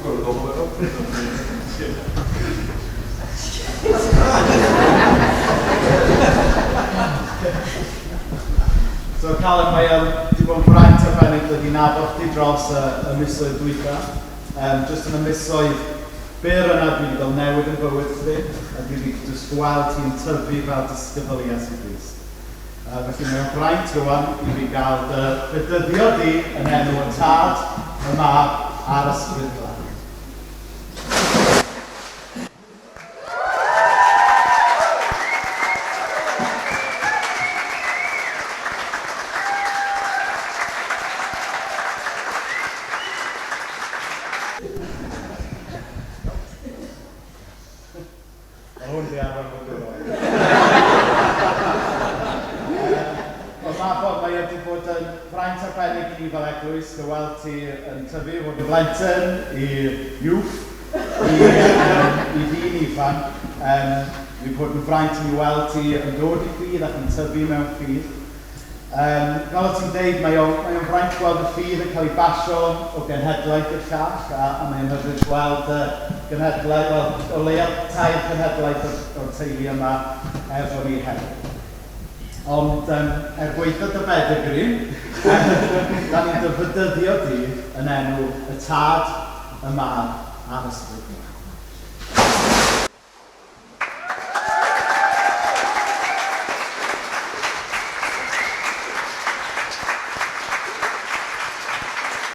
You've got to gobble it up. So Caleb, mae o wedi bod yn fraint arbennig dod i nabod chdi dros y, y misoedd dwytha. Just yn y misoedd byr yna dwi wedi cael newid yn bywyd chdi, a dwi wedi just gweld ti'n tyfu fel disgybl i Iesu Grist. Felly mae o'n fraint rwan i fi gael dy fedyddio di yn enw y Tad, y Mab a'r Ysbryd Glân. Mae hwn di arfer fod yn oed. Ond Mabon, mae wedi bod yn fraint arbennig i ni fel eglwys dy weld ti yn tyfu o fod yn blentyn i youth, i ddyn ifanc. Wedi bod yn fraint i ni weld ti yn dod i ffydd ac yn tyfu mewn ffydd. Fel o't ti'n deud, mae o'n mae o'n fraint gweld y ffydd yn cael ei basio o genhedlaeth i'r llall, a mae o'n hyfryd gweld y genhedlaeth, wel, o leia tair cenhedlaeth o'r teulu yma efo ni heddiw. Ond er gwaetha dy bedigri, da ni'n dy fedyddio di yn enw y Tad, y Mab a'r Ysbryd Glân.